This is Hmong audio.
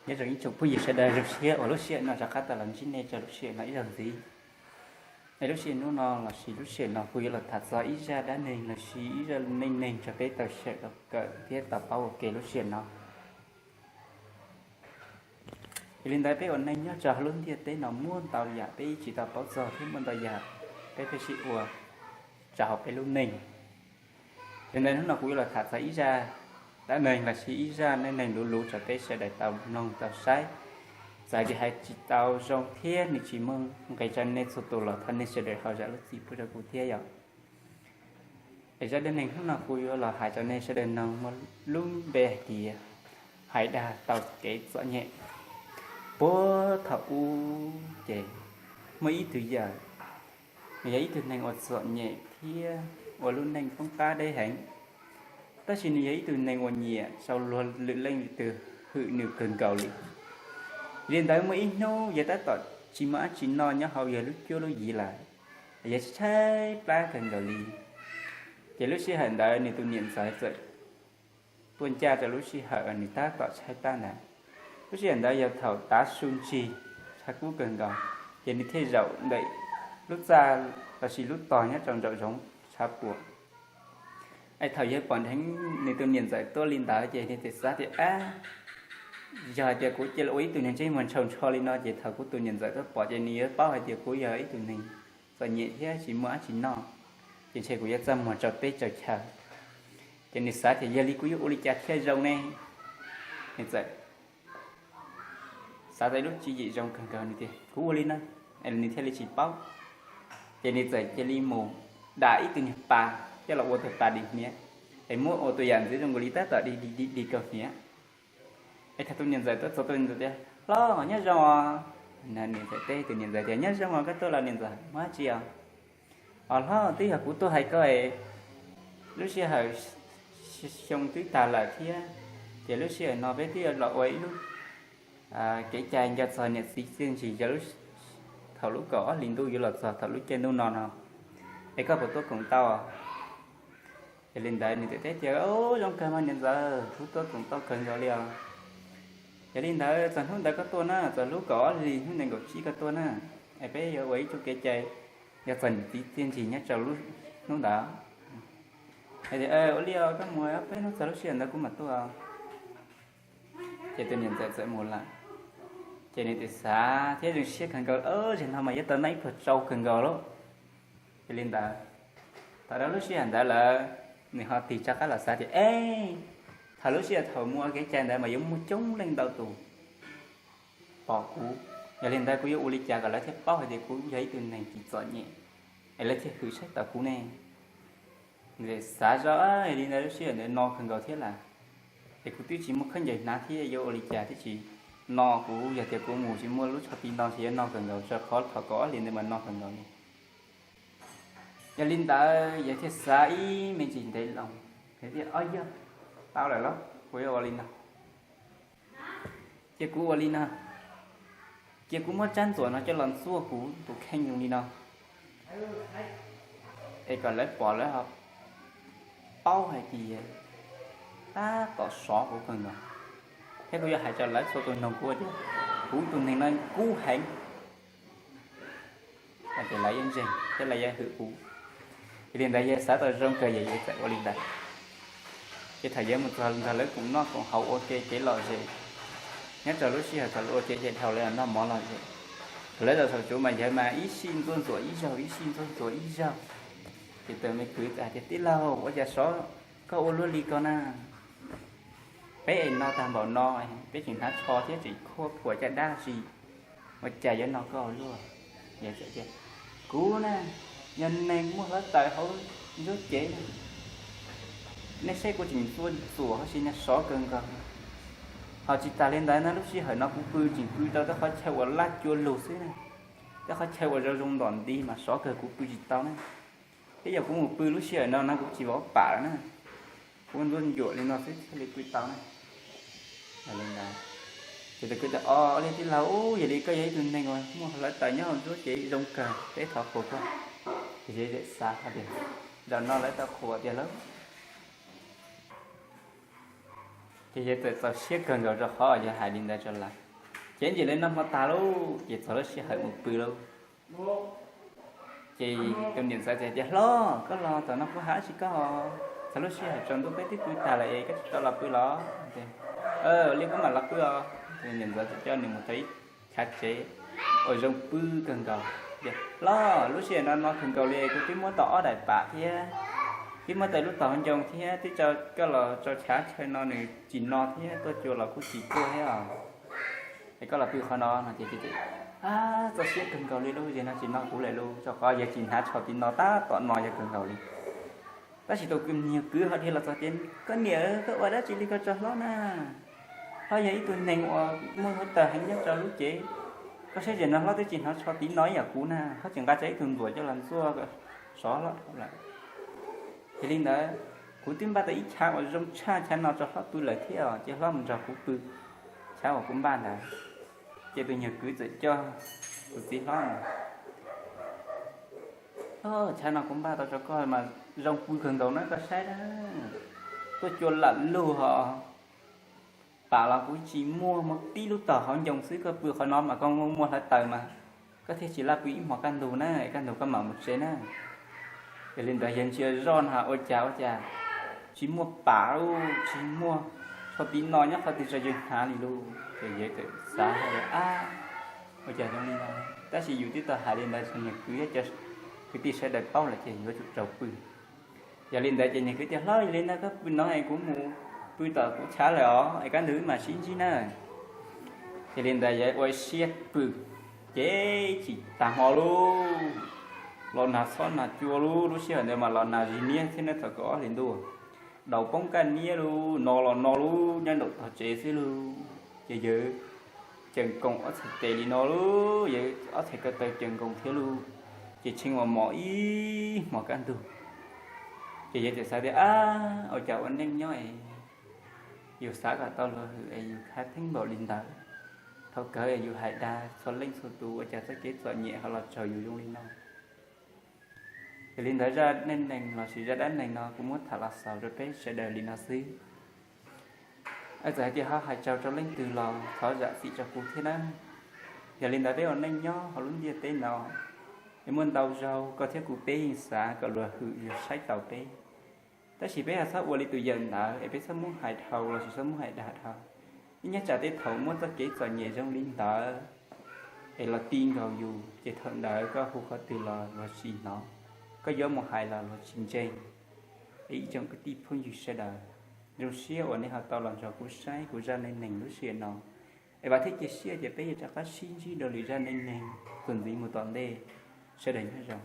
Nyob zoo ib tsoom phooj ywg sawv daws, zoo siab uas lub sij hawm no rov qab tau los ntsib nej rau lub sij hawm no ib zaug ntxiv. Es lub sij hawm hnub no lossis lub sij hawm no kuv yuav los tham txog ib zaj dab neeg lossis ib zaj neej neeg rau peb tau sawm tau kawm thiab tau paub ua ke lub sij hawm no. Yog li ntawd peb ua neej nyob rau lub ntiaj teb no muaj ntau yam peb tsis tau paub txog thiab muaj ntau yam peb pheej sib ua rau hauv peb lub neej. Yog li ntawd hnub no kuv yuav los tham txog ib zaj dab neeg lossis ib zaj neej neeg luv luv rau peb sawv daws tau mloog tau saib. Txawm tias hais tsis tau zoo thiab nws tsis muaj nqis rau nej txhua tus los thov nej sawv daws ho zam lub txim pub rau kuv thiab yom. Es zaj dab neeg hnub no kuv yuav los hais rau nej sawv daws mloog muaj lub npe hais tias hais dag tau kev txom nyem. Puag thaum ub ces muaj ib tug yawm, nws yog ib tug neeg uas txom nyem thiab ua lub neej poob qab deb heev, tab sis nws yog ib tug neeg uas nyiam rau luag lwm leej lwm tus hwm nws kawg nkaus li. Li ntawd muaj ib hnub yawg tab tom tsis muaj dab tsi noj nyob hauv yawg lub cuab lub yig lawm, yawg tshaib plab kawg nkaus li. Ces lub sij hawm ntawd nws tus niam ntxawm txawm tuaj ncaj rau lub sij hawm nws tab tom tshaib plab ntawd. Lub sij hawm ntawd yog thaum tav su ntsis, tshav kub kawg nkaus, ces nws thiaj zaum ntawm lub txaj lossis lub tog nyob rau nraum zoov tshav puam. Es thaum yawg pom dheev nws tus niam ntxawm tuaj li ntawd ces nws txawm xav tias, ab, yog hais tias kuv cia li ua ib tug neeg ntsej muag ntshaus ntsho li no ces thaum kuv tus niam ntxawm tuaj pom ces nws yuav paub hais tias kuv yog ib tug neeg txom nyem thiab tsis muaj dab tsi noj, ces ntshe kuv yuav txaj muag rau teb rau chaw. Ces nws xav tias yog li kuv yuav ua li cas thiaj zoo ne? Nws txawm xav tau ib lub tswv yim zoo kawg nkaus, nws tias kuv ua li no es nws thiaj li tsis paub. Ces nws txawm cia li mus dam ib tug niag pas coj los ua tug pas dim hniav, es muab ua tus yam ntxwv zoo nkaus li tab tom dim dim dim kaus hniav. Es thaum tus niam ntxawm tuaj txog, tus niam ntxawm tias, hlob, nyob zoo os. Nws txawm teb tus niam ntxawm tias, nyob zoo os, koj tuaj los niam ntxawm, muaj dab tsi os? Os hlob, twb yog kuv tuaj hais koj, lub sij hawm xyoo twb tag lawm thiab, ces lub sij hawm no peb twb yuav los ua ib lub kev cai nco txog niam txiv txiaj ntsig, yog thaum lub kaum ob hlis ntuj yuav los txog thaum lub caij ntuj no no, es koj puas tuaj koom tau? Yog li ntawd nws txawm teb tias, zoo kawg mas niam ntxawm, kuv tuaj koom tau kawg nkaus li os. Yog li ntawd txog hnub ntawd koj tuaj na, txog lub kaum ob hlis hnub nees nkaum tsib koj tuaj na, es peb yuav ua ib lub kev cai nco txog niam txiv txiaj ntsig nyob rau lub hnub ntawd. Hais tias, ua li os, koj mus, peb hnub txog lub sij hawm ntawd kuv mam tuaj. Ces tus niam ntxawm txawm mus lawm. Ces nws txawm xav thiab zoo siab kawg nkaus, zaum no mas yuav tau noj ib pluag tsau kawg nkaus lauj. Yog li ntawd, thaum lub sij hawm ntawd lawm, nws ho tig rov qab los xav tias, eb, thaum lub sij hawm thaum mus ua kev cai ntawd mas yuav muaj coob leej ntau tus pom kuv. Yog li ntawd kuv yuav ua li cas kom lawv thiaj paub hais tias kuv yog ib tug neeg tsis txom nyem, es lawv thiaj hwm saib taus kuv ne? Xav zoj, yog li ntawd lub sij hawm ntawd no kawg nkaus thiab lawm, es kuv twb tsis muaj khaub ncaws hnav thiab, yuav ua li cas thiaj tsis no? Kuv yog tias kuv mus tsis muaj lub tsho ti no ces yuav no kawg nkaus, rau qhov thaum kaum ob hlis ntawd mas no kawg nkaus li. Yog li ntawd yawg thiaj xav ib me ntsis ntev loo, thiaj, o, yog tau lawm los kuv yuav ua li no. Cia kuv ua li no, cia kuv muab tsab ntxuam no coj los ntxuaj kuv tus kheej zoo li no, es kom lawv pom lawv ho paub hais tias tab tom sov kuv kawg nkaus. Thiab kuv yuav hais rau lawv txhua tus mloog kuv tias kuv tus neeg no kub heev, ces lawv yuav ntseeg thiab lawv yuav hwm kuv. Yog li ntawd yawg xav tau zoo kawg, yawg txawm ua li ntawd. Ces thaum yawg mus txog nrog lawv koom noj koom haus ua ke kev lom zem, nyob rau lub sij hawm thaum lawv ua kev cai dhau lawv noj mov lom zem, thaum lawv zaum saum tsuv mas yawg mas ib sij ntxuaj ntxuam ib zaug, ib sij ntxuaj ntxuam ib zaug. Ces tus me kwv txawm hais tias, tij laug, ua cas sov koj ua luaj li ko na? Peb es no tag npaum no, peb tseem hnav tsho thiab tseem khuaj khuam caj dab si, ua cas yuav no koj ua luaj? Tias, kuv na, yog neeg muaj hlawv taws hauv ntsuab cev na, nej saib kuv tseem ntxuaj ntxuam huv si na, sov kawg nkaus. Ho tsis tas li ntawd na, lub sij hawm no kuv pw tseem pw tau tej qhov chaw uas laj cua lug xwb na, tej qhov chaw uas zoo zoo ntom nti mas sov kawg kuv pw tsis tau na. Thiab yog kuv mus pw lub sij hawm no no kuv tsis vov pam lawm na, kuv ntxuaj ncuam li no xwb thiaj li pw tau na. Ces tus kwv tias, o, li tij laug, yog li koj yog ib tug neeg uas muaj hlawv taws nyob hauv ntsuab cev zoo kawg, peb thov qhuas koj. Ces yawg xav hais tias, zaum no lawv tau qhuas tiag lauj. Ces yawg txawm txaus siab kawg nkaus rau qhov yawg hais li ntawd rau lawv. Ces ntsis li noj hmo tag lauj, ces txog lub sij hawm mus pw lauj. Ces tus niam ntxawm txawm tias, Hlob, koj los tam no kuv hais tsis koj, txog lub sij hawm tsaus ntuj peb twb pw tag lawm es koj tsis tau los pw los? Li koj mam los pw os. Niam ntxawm txawm coj nws mus rau ib chav tsev uas zoo pw kawg nkaus. Hlob, lub sij hawm no no kawg nkaus li, kuv twb muab tau ob daim pam thiab, twb muab tau lub tog ncoo thiab, twb tso koj los rau chav chaw no nws tsis no thiab, tuaj cua los kuj tsis tuaj thiab os. Es koj los pw qhov no no ces, txaus siab kawg nkaus li lauj, yawg no tsis no kuv lawm lauj, rau qhov yawg tsis hnav tsho tiv no tab tom no yawg kawg nkaus li. Tab sis tus nyuag kwv ho dhia los txog tias, Koj niam, koj ua dab tsi li ko rau hlob na? Hlob yog ib tug neeg uas muaj huab tawg heev nyob rau lub cev, koj saib zaum no hlob twb tsis hnav tsho tiv no ib yam kuv na, hlob tseem nqa tau ib tug ntxuam coj los ntxuaj sov hlob dhau lawm. Yog li ntawd, kuv twb npaj tau ib chav uas zoo tshaj chav no rau hlob pw lawm thiab os, ces hlob mus nrog kuv pw chav uas kuv npaj ntawd. Ces tus nyuag kwv txawm coj tus txiv hlob no, Chav no kuv npaj tau rau koj mas zoo pw kawg nkaus na, koj saib na. Tuaj cua lam lug ho, pam los kuv tsis muaj, muaj tib lub tog hauv ncoo xwb, koj pw qhov no mas koj muaj hlawv taws mas koj thiaj tsis laj pw ib hmos kaj ntug na, kaj ntug koj mam mus tsev na. Yog li ntawd yawg ntsia zoj no ua cas ua cas tsis muaj pam lauj, tsis muaj tsho tiv no nyob qhov twg rau yawg hnav li lauj. Ces yawg txawm xav hais tias, Ab, ua cas zoo li no? Tab sis yus twb tau hais li ntawd rau niag kwv thiab cov kwv tij sawv daws paub lawm ces yuav tsum raug pw. Yog li ntawd ces niag kwv tias, Hlob, yog li ntawd koj pw no es kuv mus pw tom kuv chav lawm os, es kaj ntug wb mam sib ntsib na. Yog li ntawd yawg ua siab pw, ces tsis tas hmo lauj, los nag xob nag cua lauj, lub sij hawm ntawd mas los nag zis niab thiab na, thaum kaum ob hlis ntuj, daus poob kaj niab lauj, no los no lauj, nyob nraum tog tsev xwb lauj. Ces yawg ceem koos ob txhais tes li no lauj, yawg ob txhais ko taw ceem koos thiab lauj, ces tshee uas mos ib hmos kaj ntug. Ces yawg txawm xav tias, Ab, ua cas ua neej nyob es yus xav kom tau luag hwm es yus khav theeb npaum li ntawd. Thaum kawg es yus hais dag txhua leej txhua tus, ua cas txoj kev txom nyem ho los raug yus zoo li no? Yog li ntawd zaj neej neeg lossis zaj dab neeg no kuv muab tham los xaus rau peb sawv daws li no xwb. Txawm hais tias ho hais txog rau leej twg los thov zam txim rau kuv thiab nawb. Yog li ntawd peb ua neej nyob hauv lub ntiaj teb no, es muaj ntau zaug koj thiab kuv peb yeej xav kom luag hwm yog saib taus peb. Tab sis peb ho txhob ua li tus yawm ntawd es peb txhob muab hais dhau lossis txhob muab hais dag dhau. Ib nyob tsam tej thaum muaj txoj kev txom nyem zoo li ntawd es los ti nkaus yus, ces thaum ntawd koj hu qhov twg los luag tsis hnov, koj yuav mus hais los luag tsis ntseeg. Es ib tsoom kwv tij phooj ywg sawv daws, zoo siab uas nej ho tau los nrog kuv saib kuv zaj neej neeg lub sij hawm no. Es vam thiab cia siab tias peb yuav rov qab sib ntsib dua lwm zaj neej neeg txuas ntxiv mus tom ntej. Sawv daws nyob zoo.